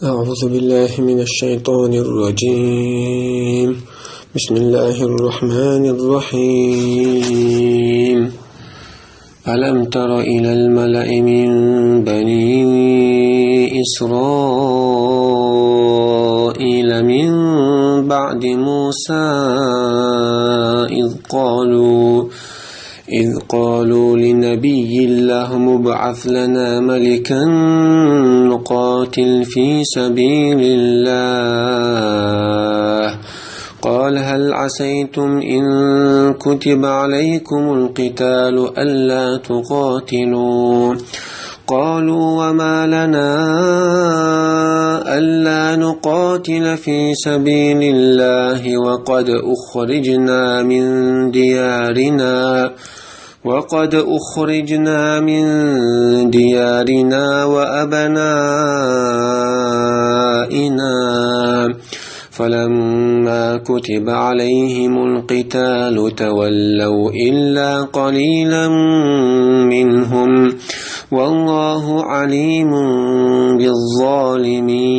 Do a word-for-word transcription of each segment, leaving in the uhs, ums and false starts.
أعوذ بالله من الشيطان الرجيم. بسم الله الرحمن الرحيم. ألم تر إلى الملأ من بني إسرائيل من بعد موسى إذ قالوا إذ قالوا لنبي لهم ابعث لنا ملكا نقاتل في سبيل الله. قال هل عسيتم إن كتب عليكم القتال ألا تقاتلوا؟ قالوا وما لنا ألا نقاتل في سبيل الله وقد أخرجنا من ديارنا وقد أخرجنا من ديارنا وأبنائنا فلما كتب عليهم القتال تولوا إلا قليلا منهم والله عليم بالظالمين.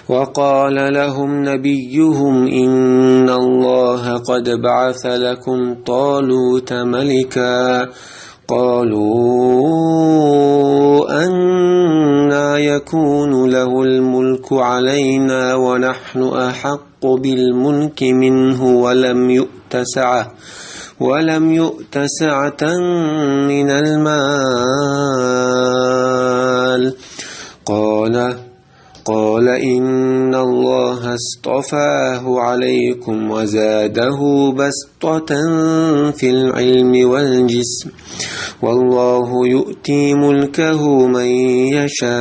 وقال لهم نبيهم إن الله قد بعث لكم طالوت ملكا. قالوا أنا يكون له الملك علينا ونحن أحق بالملك منه ولم يؤت سعة ولم يؤت سعة من المال. قال قال إن الله اصطفاه عليكم وزاده بسطة في العلم والجسم والله يؤتي ملكه من يشاء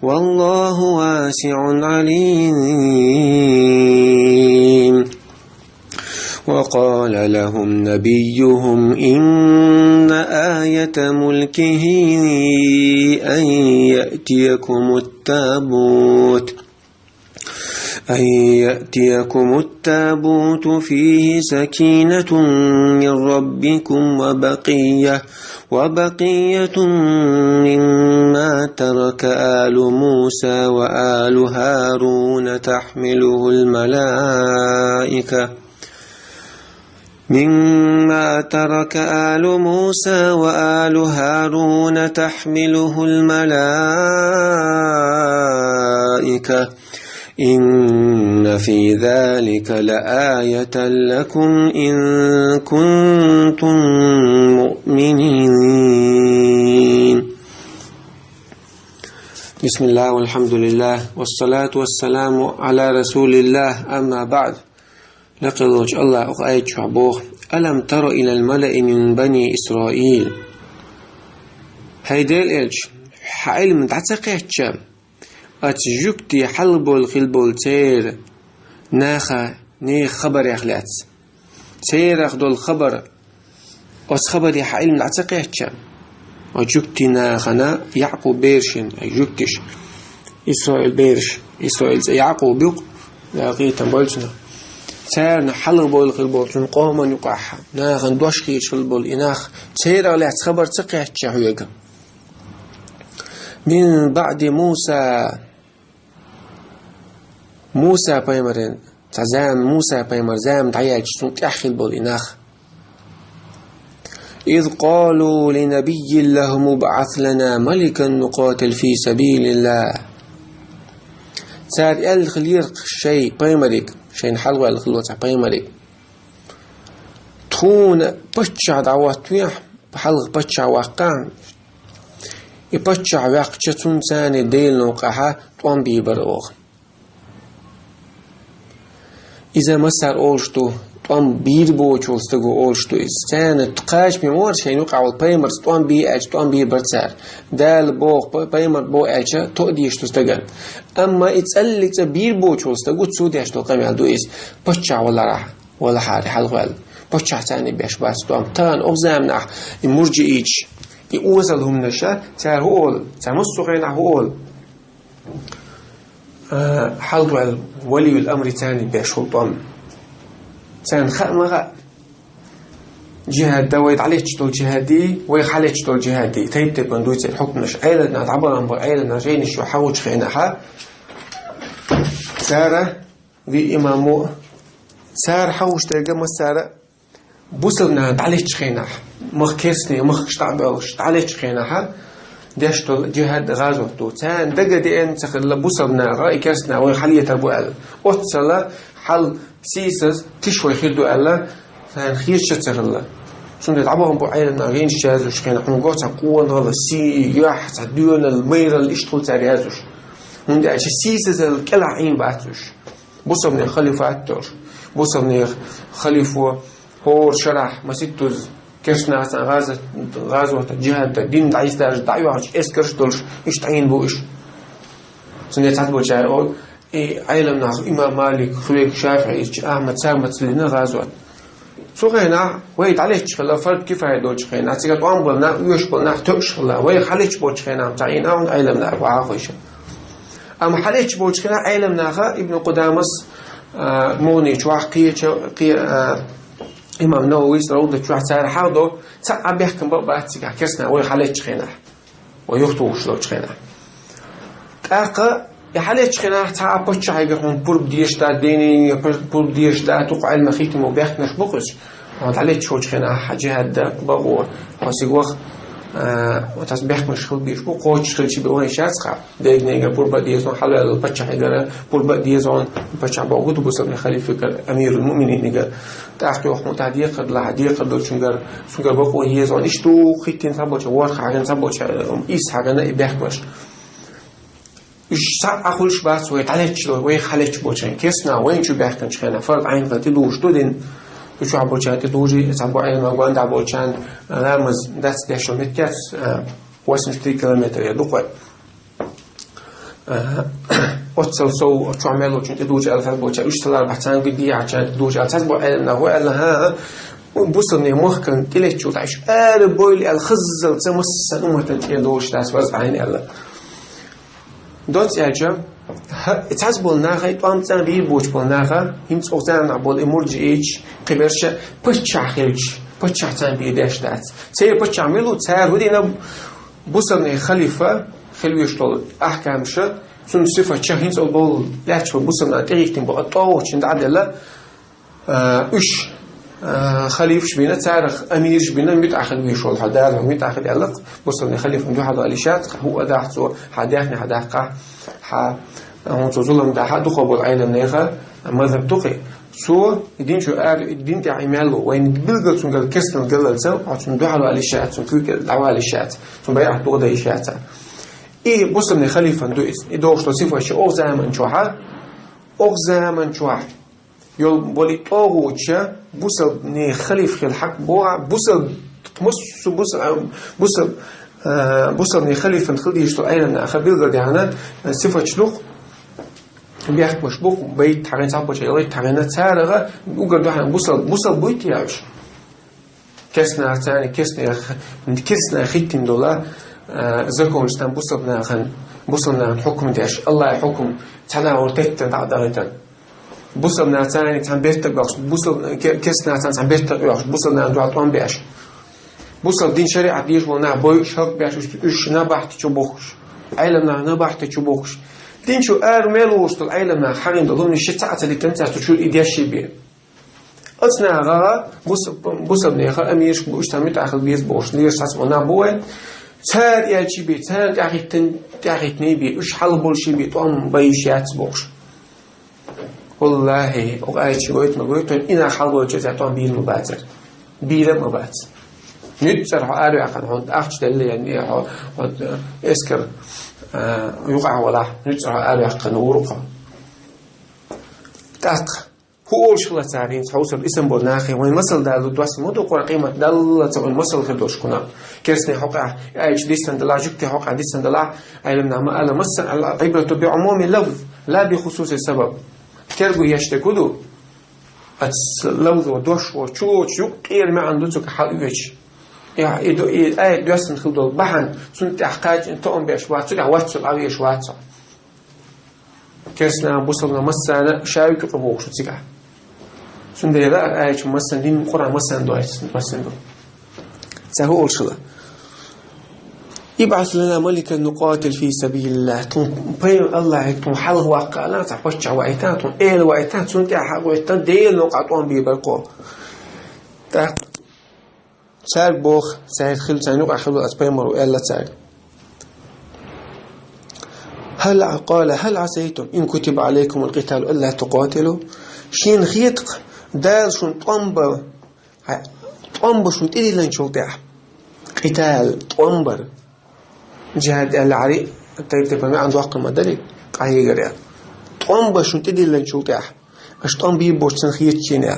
والله واسع عليم. وقال لهم نبيهم إن آية ملكه أن يأتيكم التابوت أن يأتيكم التابوت فيه سكينة من ربكم وبقية وبقية مما ترك آل موسى وآل هارون تحمله الملائكة مما ترك آل موسى وآل هارون تحمله الملائكة إن في ذلك لآية لكم إن كنتم مؤمنين. بسم الله والحمد لله والصلاة والسلام على رسول الله أما بعد. Лакхе волчу Аллаха оха аят чохь боху: «Алам тара илал малаи мин бани Исраил». ХӀай Делан элча, хьан Ӏилма дӀа ца кхаьчча, оцу жуьгтийн хьалха бевлла хилла болу церан наха, нехан хабарех лаьцна? Церах долу хабар, оцу хабаре хьан Ӏилма дӀа ца кхаьчча? Оцу жуьгтийн нахана, Якъуб берашна, ай жуьгтиш, Исраил бераш, Исраил цӀе Якъуб ю-кх, Дала къинхетам бойла цунах. Царна хьалха бевлла хилла болчун къоман юкъахь, нахана дош хеташ хилла болу и нах, церах лаьцна хабар ца кхаьчча хьоьга? Мин баъди Муса, Муса-пайхамаран цхьа зама, Муса-пайхамаран зама дӀаяьлча, цунна тӀаьхьа хилла болу и нах. «Из къалу ли набиййин лахум убъас лана маликан нукъатил фи сабилиллах». Цара аьлла хилира шайн пайхамариг, шайна хьалха ваьлла хилла цхьа пайхамариг: «Тхуна паччахь дӀахӀоттавехьа, хьалха паччахь ваккхахьа, и паччахь ваьккхича, цунна царна Делан новкъахь тӀом бийр бара оха». Иза массара олуш ду, тӀом бийр боцу волу стага олуш ду иза. Царна кхачаме вара шайна юкъахь волу пайхамарца тӀом бе аьлча, тӀом бийр бара цара. Дала боху, пай-, пайхамар боху аьлча, тоъа дезаш ду стагана. Амма и цӀаллица бийр боцу волу стага цо деш долу къамел ду иза. Паччахь валарахь, валахьара хьалха ваьлла. Паччахь царна беш бац тӀом. Тахана оха заманахь и мурджииташ, и осал хӀуманаша, цара хӀун олу? Цара массо а хенахь хӀун олу? А, хьалха ваьлла валиюл амри царна беш хуьлу тӀом. Царна хаа ма хаьа. Джихад да вай дӀалечча долу джихад дий, вай хьалечча долу джихад дий. Тайп-тайпана дуй церан хьукмаш. Ӏелам нах дӀабахана бу, Ӏелам нах жайнаш чу хьагучу хенахьа. Цара ви имамо, цара хьагуш дерг а массара а бусалба нах дӀалечча хенахь, мах керстне, махкаш дӀа а боьлхуш, дӀалечча хенахьа, деш долу джихад гӀазот ду. Царна дага деана ца хилла бусалба наха, и керстна вай хьалетар бу аьлла. Оццала хьал сийсаз тиш вай хир ду аьлла, царна хезаш ца хилла. Цундела дӀабахана бу Ӏелам нах гӀенаш язуш хенахь, хьуна го цхьа къонахалла, сий, юьхь, цхьа доьналла, майралла иштта хуьлу цара язуш. ХӀунда аьлча сийсазалла кӀелахь Ӏийна бац уьш. Бусалбанех халифат долуш. Бусалбанех халифо хӀора шарахь маситтаза керстнацан гӀаза-, гӀазота, джихадда, дин дӀайсдажа дӀайоьхучу эскарш долуш, иштта Ӏийна бу уьш. Цундела цхьацца болчара олу, и Ӏелам нах, имам Малик, Хьувейк, ШафиӀи, Ахьмад, цара маца лина гӀазот. Цу хенахь вай дӀалечча хилла, фард кифая долчу хенахь, цига тӀом болу нах, оьшуш болу нах тоьуш хилла, вай хьалечча болчу хенахь, ца Ӏийна ахьа Ӏелам нах, вахьа хойша. Амма хьалечча болчу хенахь Ӏелам наха Ибн Къудамас, а, Мугъни чохь кхеча, кхе-, а, имам Нававис Равда чохь цара хьахдо, цхьа а бехкам бан бац цигахь, керстна вай хьалечча хенахь. Вай юхатухуш долчу хенахь. ТӀаккха и хьалечча хенахь цхьа а паччахьига хьуна пурба дезаш дац, дийне пурба дезаш дац, дукха Ӏелма хиттамо бехкамаш бу кхуьш. Хьуна хьалечча хӀокху хенахь хьан джихад дан бакъо, хьо сигох, а, вот ас бехкамаш хила безаш бу, кхочуш хилча бен вайн шац хьа. Дегнега пурба а деза, хьалваьлла паччахьигара пурба а деза, паччахь боху ду бусалбанийн халифигара, амирул муъмининигара. ТӀаккха йоху хьуна тӀехь декхар далахь, декхар долчунгара, цунгара бакъо еза, иштта ду хиттина цхьаболча, ворхӀ хьагана цхьаболча, ис хьагана и бехкамаш. Уьш цхьаъ а хуьлуш бац вай дӀалечча, вай хьалечча болчу хенахь. Керстна вайна чу баьхкинчу хенахь, фард Ӏайн хила тӀедужуш ду дин. Уьш чохь болчара тӀедужий, цхьа бу Ӏелма гондахь болчарна, ламаз дац деш йолу меттац, а, восемьдесят три километр я дукха. А, оццал сов, чохь мел волчун тӀедужу аьлла, цхьа болчара уьш талар бахьа царна гуьдийхьачарна тӀедужу аьлла. Цхьа бу Ӏелма нах ву аьлла, хӀа, а, бусалбанийн махкан тӀелеччул тӀаьш ара бойла аьлла, хаззал ца массанхьа умматан тӀе долуш дац варз Ӏайн аьлла. Доцца аьлча, хӀа, цхьацца болу наха, и тӀом цӀан бийр боцуш болу наха, хӀинца оха заманахь болу и мурджиийча, кхиберша паччахь хилча, паччахь цӀан бийр деш дац. Церан паччахь мила ву, цара хӀу дина бусалбанийн халифа, хила веш долу ахкамаша, цунна сифат ча хӀинца болу лаьтташ болу бусалбанийн тӀегӀиттина бу, а тӀовгӀачун дӀа а делла, а, уьш, а, халифаш бина, царах амираш бина, муьтӀахь хила веш волу хьо, Дала хьо муьтӀахь хила аьлла, бусалбанийн халифан дуьхьал валийш яц, хӀу а дахь цо, хьан даьхни хьан даккхахь, хьан, хьуна цо зулам дахь, дукха болу Ӏелам нехан мазхаб ду кхин. Цо, и дин чу ара, и дин тӀехь и мел ву, вайна билггал цуьнгара керстанал галлалца, хьо цунна дуьхьал валийш яц, цунна куьйга дӀавалийш яц, цунна байӀат догӀа дайш яц. И бусалбанийн халифан ду иза, и догӀуш долу сифат ча оха заман чохьа, оха заман чохь. Йолу боли тӀогӀуча бусалбанийн халиф хила хьакъ бохьа, бусал-, массо бусал-, бусал-, а, бусалбанийн халифан хила дийш долу Ӏелам наха билггал даьхна, а, сифаташ ду-кх, бехкамаш бу-кх, байт хьагӀина цхьаболча, ялайт хьагӀина царагӀа, угар дуьхьал бусал-, бусал буй те уьш? Керстнах царна, керстнех, керстнех хиттина дола, а, законаш там бусалбанахана, бусалбанахана хьукум деш, Аллахьа хьукум, цхьана гӀур теттан дӀа а дахийтан. Бусалбанах царна цхьана бертаг оьхуш, бусал-, ке-, керстнах царна цхьана бертаг оьхуш, бусалбанахана дуьхьал тӀом беш. Бусалба дин шариӀат дийш волу нах бойуш, хӀаллак беш, уьш, уьш набахта чу бохуш. Ӏелам нах набахта чу бохуш. Дин чу ара мел вуш долу Ӏелам нах хьагӀина долу хӀуманаш ши цхьаъ а ца диттан цаьрца чуьра и дешший бен. Оцу нахагӀа бус-, бусалбанеха амираш бу, уьш цхьа муьтӀахь хила беза бохуш, леш схьаца ван нах бу вайн. Цара аьлчий бен, царна тӀаьхӀиттан, тӀаьхӀиттаний бен, уьш хьалха болший бен, тӀом баййиш яц бохуш. Валлахьи, оха аьлча гойту ма гойту, и нах хьалха болчу цара тӀом бийр ма бацара. Бийр а ма бац. Нуьцкъара хьо араваьккхина, хьо ахча делла, я, я хьо, хьо, э, эскар, э, юкъахь валахь, нуьцкъара хьо араваьккхина вур-кх хьо. ТӀаккха ХӀу олуш хила цара хӀинца хьовсал исам болу нахе, вайн масал далу доссий ма ду Къуръан къемат далла ца вайн масал хир долуш кхунах. Керсне хьокъехь аьлча диссан далахь, жуьгти хьокъехь диссан далахь, Ӏелам нах ма ала, масса ал-, Ӏибрату би Ӏумуми лафз, ла би хусуси сабаб. Тергу еш дерг хӀу ду? Ац лавзо, дошо, чулочу юкъ къера маьӀна ду цуьнга хьал оьцуш. Я, и ду, и аят доьссан хила долу бахьана, цунна тӀехь кхача тоам беш вац, цу тӀехь вац, цу Ӏавеш вац. Керсна, бусалба массарна ша юкъа бохуш цигахь. Цундела аячу массан дин, Къуръан массан дуайс, массан ду. Ца ху олшила. ابعث لنا ملكا نقاتل في سبيل الله. Тхун пайм Аллахь, тхун хьалха ваккха ала, ца паччахь вайта, тхун эл вайта, цун тӀа хьагойтан Дела нокъа тӀом бийбаркъо. Так. Царга бох, царга хил, царна юкъа хилу аз пайхамар ву, аьлла царга. هل قال هل عسيتم إن كتب عليكم القتال ألا تقاتلوا؟ Шен хетакъ Дала шун тӀом ба, хьа, тӀом ба шун тӀедилланчул тӀехь. Къитал, тӀом бар. Джихад аьлла гӀари, тайп-тайпа маьӀна доккха ма дари, къахьегар аьлла. ТӀом ба шун тӀедилланчул тӀехь. Аш тӀом бийбочун хетачийна.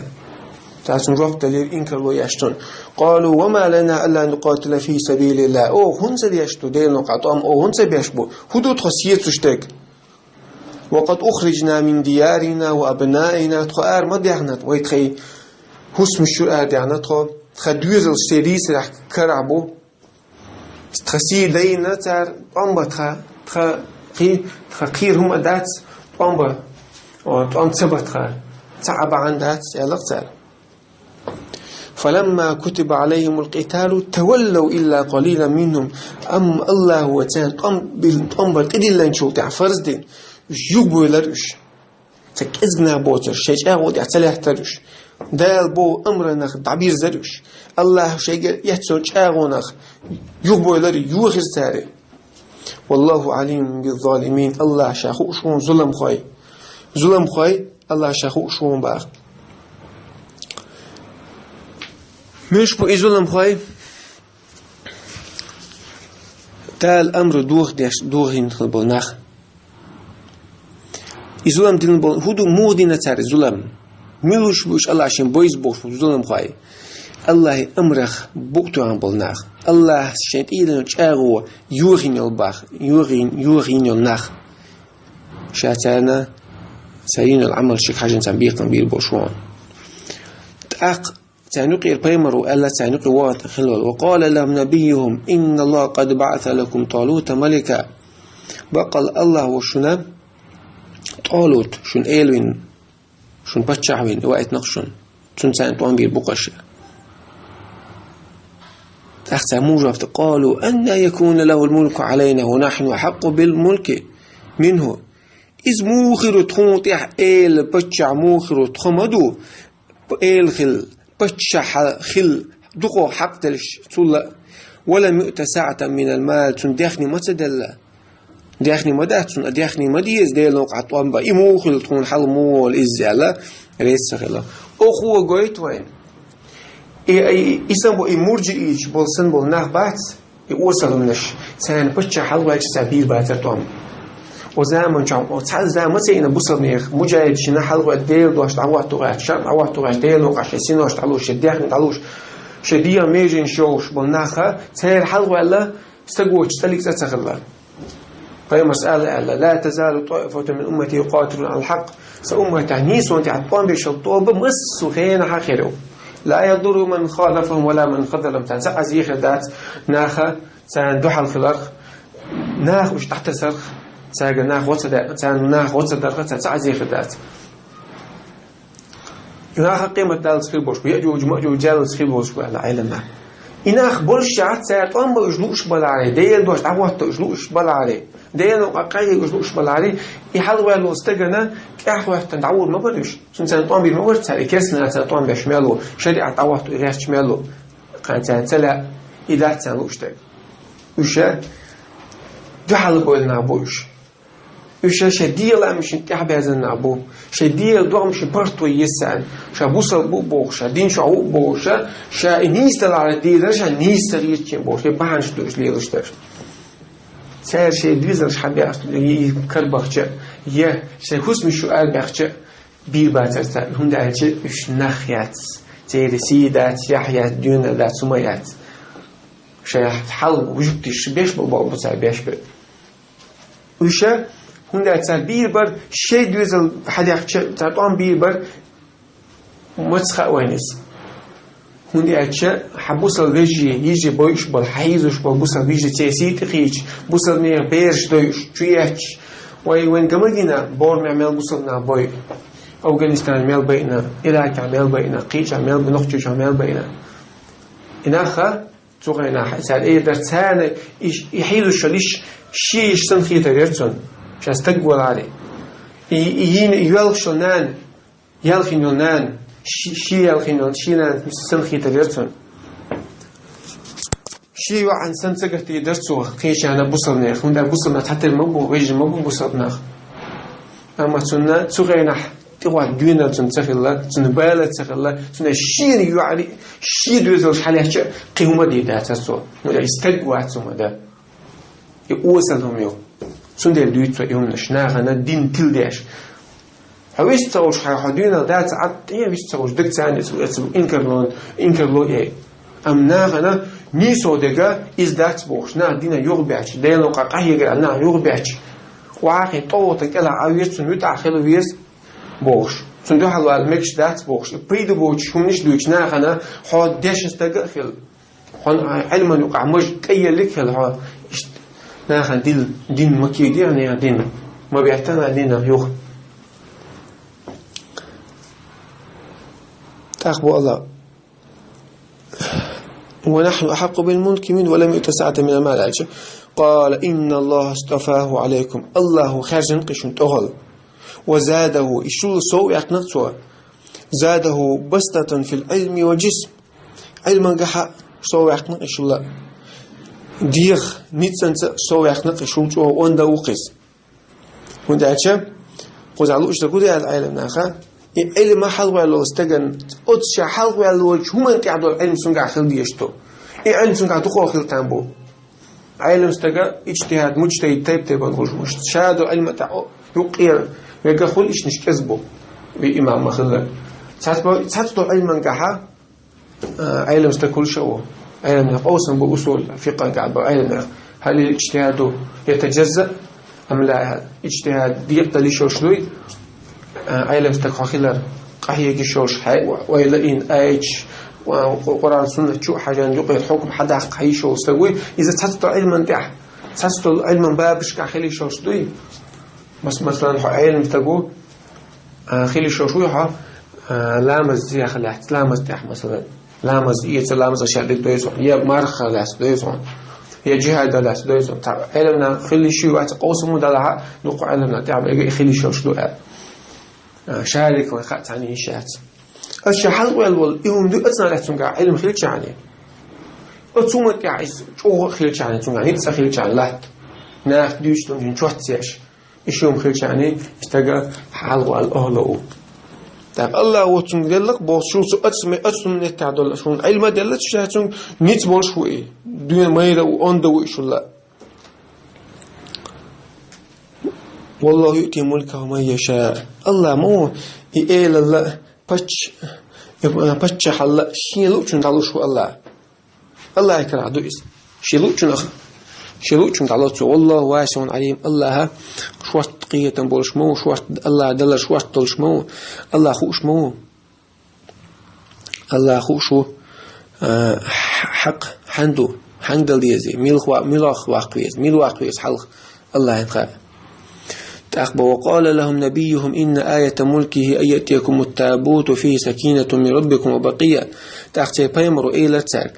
Царцун жоп далийра инкарло еш цун. قالوا وما لنا ألا نقاتل في سبيل الله. О, хӀунца деш ду Дела нокъа тӀом, о, хӀунца беш бу? ХӀу ду тхо сецуш дерг? وقد أخرجنا من ديارنا وأبنائنا. Тхо ара ма даьхна, вай тхай хӀусамаш чура ара даьхна тхо. Тха доьзалш се дийцарехь карахь бу. Тха сий дайна цара, тӀом ба тха, тха кхи-, тха кхийра хӀума дац, тӀом ба, о, тӀом ца ба тха, ца Ӏа бахьана дац, аьлла цара. فلما كتب عليهم القتال تولوا إلا قليلا منهم. Амма Аллахьа царна тӀом бил-, тӀом бар тӀедилланчул тӀехь фарз дина, уьш юхабойлар уьш. Ца кӀезиг нах боцар, шайн чӀагӀо тӀехь ца лаьттар уьш. Дала бо амранах дӀабирзар уьш. Аллахьа шайга эццо чӀагӀонах юхабойлар, йохир цари. والله عليم بالظالمين. Аллахь ша хууш ву зуламхой. Зуламхой Аллахь ша хууш ву бах. Муьш бу и зуламхой? Дала амра дохадеш, дохийна хила болу нах. И зулам дина болу, хӀу ду, муха дина цара и зулам? Милуш бу уьш Аллахь шен бойза бохуш бу зуламхой? Аллахьи амрах букъ тоьхна болу нах. Аллахьа шайн тӀедиллина чӀагӀо йохийна йолу бах, йохийна, йохийна йолу нах. Ша царна, цара йина йолу Ӏамал шига хьажина царна бекхам бийр болуш ву. ТӀаккха царна юкъера пайхамар ву аьлла, царна юкъе вахана хилла волу. وقال لهم نبيهم إن الله قد بعث لكم طالوت ملكا. Баккъалла Аллахьа ву шуна ТӀолут, шуна эла вина, шуна паччахь вина, и ваийтина-кх шуна. Цунна царна тӀом бийр бу-кх аша. ТӀаккха цара муха жоп делла: قالوا أنى يكون له الملك علينا ونحن أحق بالملك منه. Иза муха хир ву тхуна тӀехь эла, паччахь муха хир ву, тхо ма ду, эла хила, паччахь хила дукха хьакъ деллаш цул а. ولم يؤت سعة من المال, цунна даьхни ма ца делла. Даьхни ма дац цунна, а даьхни ма деза Делан новкъахь тӀом бан. И муха хила тхуна хьал муха волу иза аьлла, реза ца хилла. Оха гойту вайна. И, и, и сан бу и мурджиийча болу сан болу нах бац, и осалманаш, царна паччахь хьалаваьлча цара бийр бацара тӀом. О заман чохь, о цхьа зама ца йина бусалмех, муджахидашна хьалаваьлла Делан дош дӀахӀотто гӀерташ, шарӀ дӀахӀотто гӀерташ, Делан новкъахь шайн синош дӀалуш, шайн даьхни дӀалуш, шайн дегӀан меженаш йолуш болу нах, церан хьалаваьлла стагочу цӀалиг цӀа ца хилла. Пайхамарс аьлла, аьлла: لا تزال طائفة من أمتي يقاتلون على الحق. Сан умматехь нийсонан тӀехь тӀом беш йолу тоба массо а хенахь а хир ю. لا يضرهم من خالفهم ولا من خذلهم. Царна цхьа а зен хир дац, наха царна дуьхьал хиларх, наха уьш дӀатасарх, цаьрга наха гӀо ца да-, царна наха гӀо ца дарх, царна цхьа а зен хир дац. Наха къемат даллалц хир болуш бу, Яъжуж, Маъжуж жаллалц хир болуш бу аьлла Ӏеламнаха. И нах болуш яц, цара тӀом бан уьш лууш баларе, Делан дош дӀахӀотто уьш лууш баларе, Делан къа-, къахьега уьш лууш баларе, и хьалаваьлла волу стагана тӀаьхьахӀоьттина дӀагӀур ма бара уьш. Цунна царна тӀом бийр ма бара цара, и керстанаша царна тӀом беш мел ву, шариӀат дӀахӀотто и гӀерташ мел ву. Кхана царна ца лаьа, и дац царна лууш дерг. Уьш дуьхьал бевлла нах бу уьш. Уьш шайн дегӀан лаамашна тӀаьхьабаьзна нах бу. Шайн дегӀан догӀмашна паргӀато еза царна. Ша бусалба бу а бохуш, ша дин чохь ву а бохуш, ша и нийса далахьара дийр дара, ша нийса ца гӀертачу бохуш, шайн бахьанаш ду уьш лелаш дара. Цара шайн доьзалш хьабаьхча, я карабахча, я шайн хӀусамаш чу арабаьхча, бийр бацара цара, хӀунда аьлча уьш нах яц, церан сий дац, яхь яц, доьналла дац, хӀума яц. Шайн хьал вуьжуьгтиш беш бу, боху цара беш бу. Уьш, хӀунда аьлча цара бийр бара, шайн доьзал хьадаьхча, цара тӀом бийр бара, маца хаьа вайна иза. ХӀунда аьлча хьан бусалба вежарий, йижарий бойуш болу, хьан хьийзош болу бусалба йижарий церан сий тӀе кхийча, бусалба нехан бераш дойуш, чу етташ, вай вайна ган ма гина, борамехь мел бусалба нах бойу. Афганистане мел байна, Иракехь мел байна, кхечахь мел, Нохчийчохь мел байна. И нах а, цу хенахь, цара эр дара, царна и, и хьийзуш йолу йиш шен йиш санна хетар яра цунна, ша стаг валахьара. И, и йийна, и йоьлхуш йолу нана, ялхийна йолу нана, ши-, шен ялхийна йолу, шен нана санна хетар яра цунна. Шен йоӀана санна ца гатдийр дара цо кхечарна бусалба нехан, хӀунда аьлча бусалба нах цхьатерра ма бу, вежарий ма бу бусалба нах. Амма цунна цу хенахь тӀехӀотта доьналла цунна ца хилла, цунна бала ца хилла, цунна шена йоӀарий, шен доьзалш хьалаьцча а кхин хӀума дийр дацара цо. ХӀунда аьлча и стаг вац хӀума дан. И осал хӀума ю. Цундела дуьйцу со и хӀуманаш нахана дин тиладеш. Хьо вист ца волуш, хьан хьо дуьйна дац, Ӏад тӀе вист ца волуш, дагца а ницкъ, инкарло, инкарло яй. Амма нахана нийсо дерг иза дац бохуш, нах динан юхабаьхча, Делан къа-, къахьегар аьлла, нах юхабаьхча, ваххе тӀовгӀатан кӀелахь а веза, цунна вуьтӀахь хила веза бохуш. Цунна дуьхьал вала мегаш дац бохуш. И пайда боцуш хӀуманаш дуьйцу нахана хьо дешна стаг а хила. Хьуна Ӏилман юкъахь маж кӀайеллиг хила хьо, иштта нахана дил-, дин ма кийде, нехан дин ма беттана динах юха. ТӀаккха бо Алла: «ونحن أحق بالملك منه ولم يؤت سعة من المال», аьлча, «قال إن الله اصطفاه عليكم», Аллахо хаьржина кхин шуна тӀехула. «وزاده», и шул сов ваьккхина цо, «زاده بسطة في العلم والجسم», Ӏилмангахьа сов ваьккхина и шула. Деха ницкъанца сов ваьккхина и шул, чӀогӀа онда ву кхиз. ХӀунда аьлча, кхузахь луучу дерг хӀун ду аьлла Ӏеламнаха, и Ӏилма хьалхаваьлла волу стагана, оцу ша хьалхаваьлла волчу хӀуманна тӀехь долу Ӏилма цуьнгахь хила дезаш ду. И Ӏилма цуьнгахь дукха хила там бу. Ӏелам стага иджтихӀад, муджтахӀид тайп-тайпана хуьлуш ву. Ша долу Ӏилма тӀехь юккъера вегга хуьлу, ишнаш кӀеза бу. И имам ма хилла. Цац бо-, цац долу Ӏилмангахьа, а, Ӏелам стаг хуьлуш а ву. Ӏеламнех къовсам бу усул фикъхьангахь бу Ӏеламнех. هل الاجتهاد يتجزأ أم لا؟ ИджтихӀад декъадала йиш йолуш дуй? А, Ӏелам стаг хьо хилар къахьега йиш йолуш, хьай ойла йина аяташ, а, Къу-, Къуръан, Суннат чу а хьажан юкъера хьукам хьадаккха хьан йиш йолу стаг вуй? Иза цац долу Ӏилман тӀехь, цац долу Ӏилман бабашкахь хила йиш йолуш дуй? Мас-, масалан, хьо Ӏелам стаг ву, а, хила йиш йолуш вуй хьо, а, ламаз яха лаьцна, ламаз тӀехь, масалан, ламаз эца, ламаз ша дерг дойзу хьуна, я марха лаьцна дойзу хьуна, я джихӀада лаьцна дойзу хьуна. Цхьа Ӏеламнах хила йиш ю вац, къовсам ма далахь а, дукха Ӏеламнах тӀехь бега и хила йиш йолуш ду аьлла. А, шарик вайн хаа цхьаьна йиш яц. Аса ша хьалхаваьлла волу и хӀума ду, ацу нах цуьнгахь Ӏилма хилчахьана. Оцу хӀуманна тӀехь иза чӀогӀа а хилчахьана, цуьнгахь ницкъ а хилчахьана латта. Наха дуьйцу хӀума чоццеш. И шуьма хилчахьана, и стага хьалхавала охьало ву. ТӀаккха Аллах ву цунга деллакх боху, шу цу оцу ме-, оцу хӀуманна тӀехь долу шуна Ӏилма делла, шу цуьнга ницкъ болуш ву и. Дуьне майра ву, онда ву и шула. والله يؤتي ملكه من يشاء. Аллах ма ву и элалла, пач-, э, паччахьалла шен луучунна дӀалуш ву Аллах. Аллахьан карахь ду иза. Шен луучунах, шен луучунна дӀало цо. والله واسع عليم. Аллаха шорта кхетам болуш ма ву, шорта, Аллаха далар шорта долуш ма ву, Аллах хууш ма ву. Аллах хууш ву, а, хьакъ хьан ду, хьан дала деза, мила ва-, мила ваккха веза, мила ваккха веза хьалха, Аллахьан хаьа. ТӀаккха бо: وقال لهم نبيهم إن آية ملكه أن يأتيكم التابوت فيه سكينة من ربكم وبقية. ТӀаккха церан пайхамаро элира цаьрга: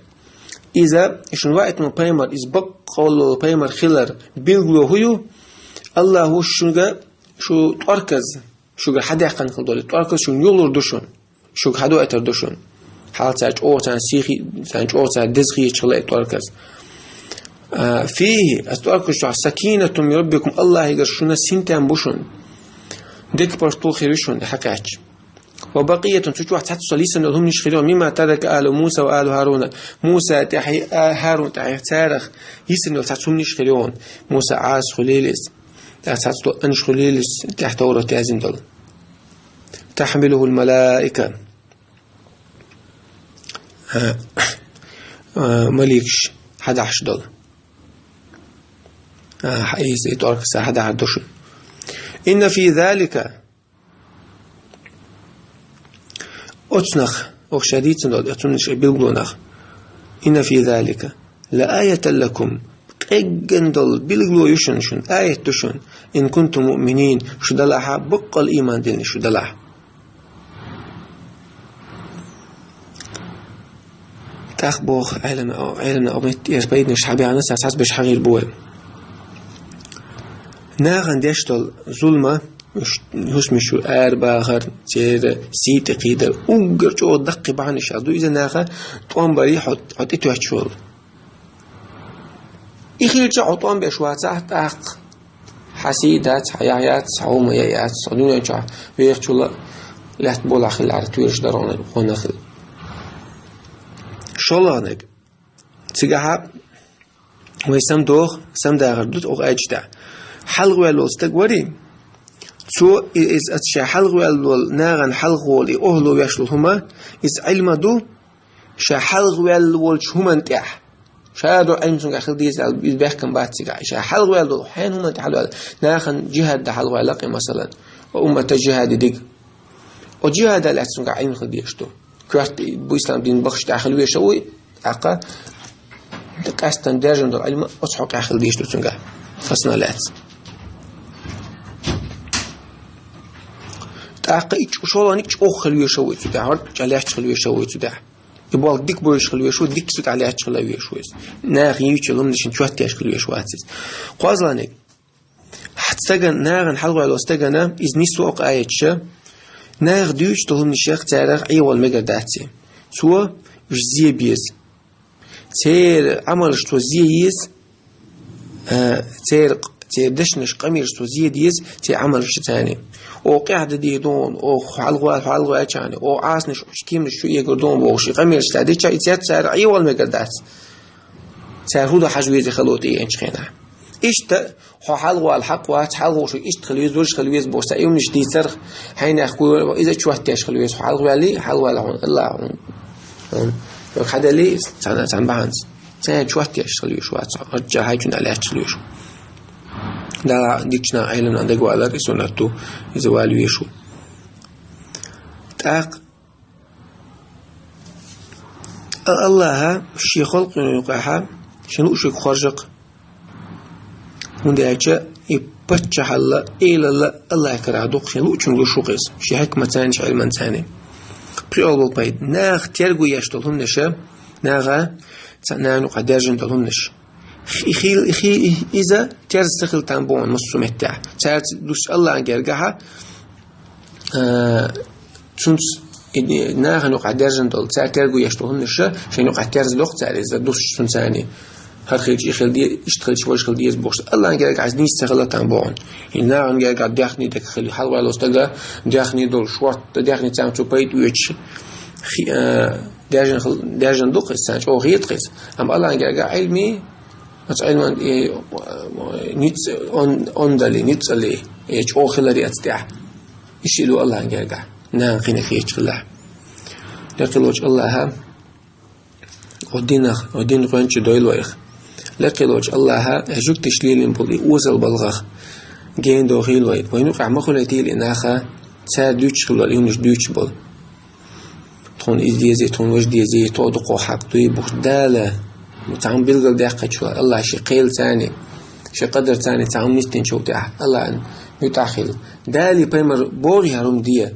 иза, и шуна ваийтина пайхамар, иза баккъалла пайхамар хилар билгало хӀун ю? Аллахо шуьга шу тӀорказ, шуьга хьадаьккхина хила долу тӀорказ шуна юхалур ду шуна. Шуьга хьадоуьйтур ду шуна. Хьал цара чӀогӀа царна сий хи-, царна чӀогӀа цара деза хеташ хила и тӀорказ. А, فيه, аса тӀорказ чохь, سكينة من ربكم, Аллахьигара шуна синтем бу шуна. Дика паргӀатал хир ю шуна, хьакхаьчча. وبقية, цу чохь цхьацца йисина йолу хӀуманаш хир ю, مما ترك آل موسى وآل هارون. Муса тӀаьхьа, а, ХӀарун тӀаьхьа царах йисина йолу цхьацца хӀуманаш хир ю. Муса Ӏаса хуьлийла иза. ТӀаккха цхьацца долу анаш хуьлийла иза, тӀаьхьа Товрат яздина долу. تحمله الملائكة. А, а, маликаш хьадахьаш долу. А, хьа-, иза и тӀорказ хьадахьар ду шуна. إن في ذلك. Оцунах, оха ша дийцина долу, оцуннаш и билгало нах. إن في ذلك لآية لكم. Къеггина долу билгало ю шуна, шуна аят ду шуна. إن كنتم مؤمنين. Шу далахьа, баккъал ийман диллина шу далахьа. Ах бох, Ӏелам, Ӏелам обмет, эр пайднаш хьабяна, сас хас беш хьагир буй. Наган деш дол зулма, уж, хусмишу эр бахар, цер, сити кидар, уггар чо дакки бахниш азду, иза наха, томбари хот, хот итвачул. Ихилча хот томбеш ваца, тах, Хьа сий дац, хьа яхь яц, хьа хӀума яц, хьа дуьнен чохь вехачула лаьтта болахь хилар, туьйраш даргӀанах хӀунах хила. ШолгӀаниг. Цигахьа вай самдох, самдахар ду оха аьчта. Хьалхаваьлла волу стаг вари, цо и-, иза аса ша хьалхаваьлла волу, нагӀан хьалхаволу и охӀло веш волу хӀума, иза Ӏилма ду, ша хьалхаваьлла волчу хӀуманна тӀехь. Ша до Ӏилма цуьнгахь хила деза аьлла, иза бехкам бац цигахь. Ша хьалхаваьлла долу хьенан хӀуманна тӀехь хьалхаваьлла. Нахана жихӀад дан хьалхаваьлла кхин масалан. О уммата жихӀади диг. О жихӀада лаьцна цуьнгахь Ӏилма хила дезаш ду. Коьрта бу ислам дин бахаш тӀехь хила веша вуй, тӀаккха къаьстан дерзан долу Ӏилма оцу хьокъехь хила дезаш ду цуьнгахь. Хасна лаьцна. ТӀаккха и чу-, шолгӀаниг чӀогӀа хила веша вуй цу тӀехь, хӀорд чӀа лаьтташ хила веша вуй цу тӀехь. И болх дика бовлуш хила веш ву, дика цу тӀехь лаьтташ хила веш ву иза. Наха йийча ломнашна чот деш хила веш вац иза. КхозлагӀниг. Хьан стагана, нагӀана хьалхаваьлла стагана, иза нисвоккху аятша, наха дуьйцу долу хӀуманашех царах Ӏехавала мегар дац и. Цо уьш зе беза. Церан Ӏамалш цо зе еза, а, церан, церан дешнаш къамелаш цо зе деза, церан Ӏамалш царний. О къаьхьа дан дийр ду хьуна, о хьалхавала, хьалхаваьлча хьуна, о Ӏасанаш, кеманаш чу эгар ду хьуна бохуш, и къамелаш цара дича, и цец цара Ӏехавала мегар дац. Цара хӀун дан хьажа веза хало тӀеенчу хенахь. Иштта хьо хьалхавала хьакъ вац, хьалхаволуш иштта хила веза, луьраш хила веза бохуш, цхьа юмнаш дийцарх, хьайнах куй, иза чот деш хила веза, хьо хьалхаваьлли, хьалхавала хьуна, Алла хьуна, хьуна. Хьо хьаделли, цхьана, цхьана бахьанца. Цхьа чот деш хила веш вац, хьо хьаьжча хьайчунна лаьтташ хила веш ву. Дала дикачу нахана Ӏилманан дагавалар и суннат ду, иза вала веш ву. ТӀаккха А-, Аллаха шен халкъана юкъахьа, шен луъушиг хоржакъ. ХӀунда аьлча и паччахьалла, элалла Аллаха карахь дукха шен луъучун луш ву-кх иза, шен хьикматца, шен Ӏилманца. Пхиъал болу пайда. Наха терго еш долу хӀуманаша, наха ца-, нана юкъахь даьржина долу хӀуманаш. И хил-, и хи-, и-, иза терза ца хила там боху массо а меттехь. Цаьрца дуьсу Аллахьан гергахьа, а, цунца и нахана юкъахь даьржина долу, цара терго еш долу хӀуманаша, шайна юкъахь терза доккху цара иза дуссуш цунца царний. ХӀара хилча и хила де-, иштта хилча важа хила деза бохуш. Аллахьан гергахь иза нийса ца хила там боху. И нахана гергахь даьхний дерг хила, хьалхаваьлло стага даьхний долуш, шортта даьхний царна цу пайда оьцуш. Хи-, а, даьржина хила, даьржина ду-кх иза, царна чӀогӀа хета-кх иза. Амма Аллахьан гергахь Ӏилми, оцу Ӏилман, э, ницкъ, он, ондали, ницкъали, э, чӀогӀа хиларе оцу тӀехь. Иштта ду Аллахьан гергахь, нахана кхин а хеташ хилахь. Лекхалочу Аллаха, о динах, о дин гӀоьнча дойла вайх. Лекхалочу Аллаха, э, жуьгташ лелийна болу и озал балгӀах гена дохийла вай. Вайна юкъахь ма хуьлайтийла и наха, цара дуьйцуш хилла, и хӀуманаш дуьйцуш болу. Тхуна иза дезий, тхуна важа дезий, тхо дукхо хьакъ дуй бохуш Дала. Цхьамма билгал даьккхича, Аллах шен кхел царний, шен къадар царний, цхьамма нисдинчул тӀаьхьа Аллахьан муьтӀахь хила. Дали пайхамар боху хӀара хӀума де.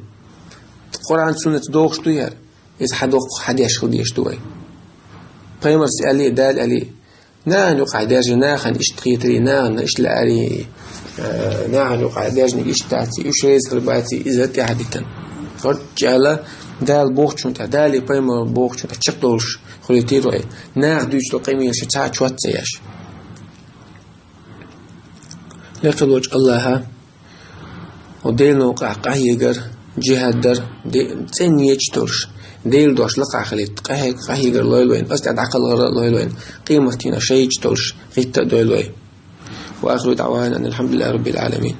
Къуръан суннатца дохуш ду хӀара. Иза хьадоккху, хьадеш хила дезаш ду вай. Пайхамарс аьллий, Дала аьллий. Нахана юкъахь даьржина, нахана иштта хетарий, нахана иштта лаарий, э, нахана юкъахь даьржинарг иштта даций, уьш реза хир баций, иза тӀаьхьа дитина. ХӀордчӀала Дала бохучунна тӀехь, Дали пайхамар бохучунна тӀехь чекхдолуш хуьлийтийла вай. Наха дуьйцу до къамелаш цхьа а чот ца еш. Лекхалочу Аллаха, хӀо Делан новкъахь къахьегар, жихӀад дар, де-, цӀена ниеташ долуш, Делан дош лакхахь хилийта, къахьег-, къахьегар лойла вайна, аса тӀе дӀакхалхар а лойла вайна, къематдийнахь шахӀидаш долуш, гӀитта а дойла вай. Ва ахиру даъвана анил хьамдулиллахи раббил Ӏаламин.